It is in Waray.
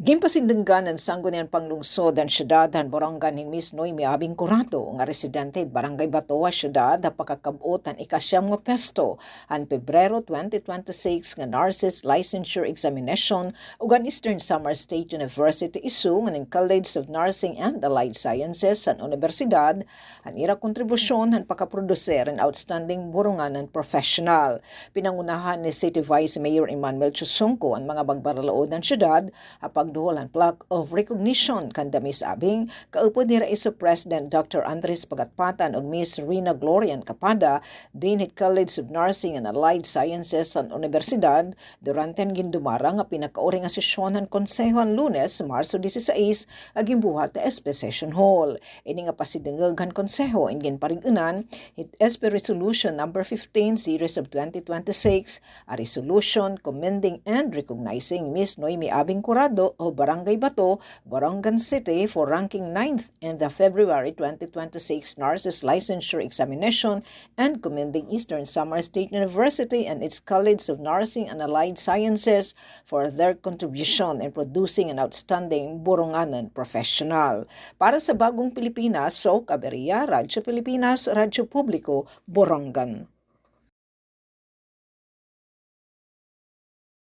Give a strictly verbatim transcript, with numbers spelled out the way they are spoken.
Ginpasidunggan han Sangguniang Panglungsod han syudad han Borongan hin Miss Noemi Abing Curado nga residente hit Barangay Bato ha syudad ha pakakab-ot han ikasiyam nga pwesto han Pebrero twenty twenty-six nga Nurses Licensure Examination ug han Eastern Samar State University, ESSU, ngan hin College of Nursing and Allied Sciences han Unibersidad, han ira kontribusyon han pakaproducer hin outstanding Boronganon professional. Pinangunahan ni City Vice Mayor Emmanuel Chusungco an mga magbaralaod han syudad ha pagduhol han plaque of recognition kanda Miss Abing, kaupod nira ESSU President Doctor Andres Pagatpatan ug Miss Rina Glorian Capada, Dean hit College of Nursing and Allied Sciences han Unibersidad, durante han gindumara nga pinakauring nga sesyon han Konseho han Lunes, Marso dieciséis, nga ginbuhat ha S P Session Hall. Ini nga pasidungog han Konseho in ginparig-unan hit S P Resolution Number fifteen, Series of twenty twenty-six, a resolution commending and recognizing Miss Noemi Abing Curado of Barangay Bato, Borongan City, for ranking ninth in the February twenty twenty-six Nurses Licensure Examination and commending Eastern Samar State University and its College of Nursing and Allied Sciences for their contribution in producing an outstanding Boronganon professional. Para sa Bagong Pilipinas, Sok Aberia, Radyo Pilipinas, Radyo Publiko, Borongan.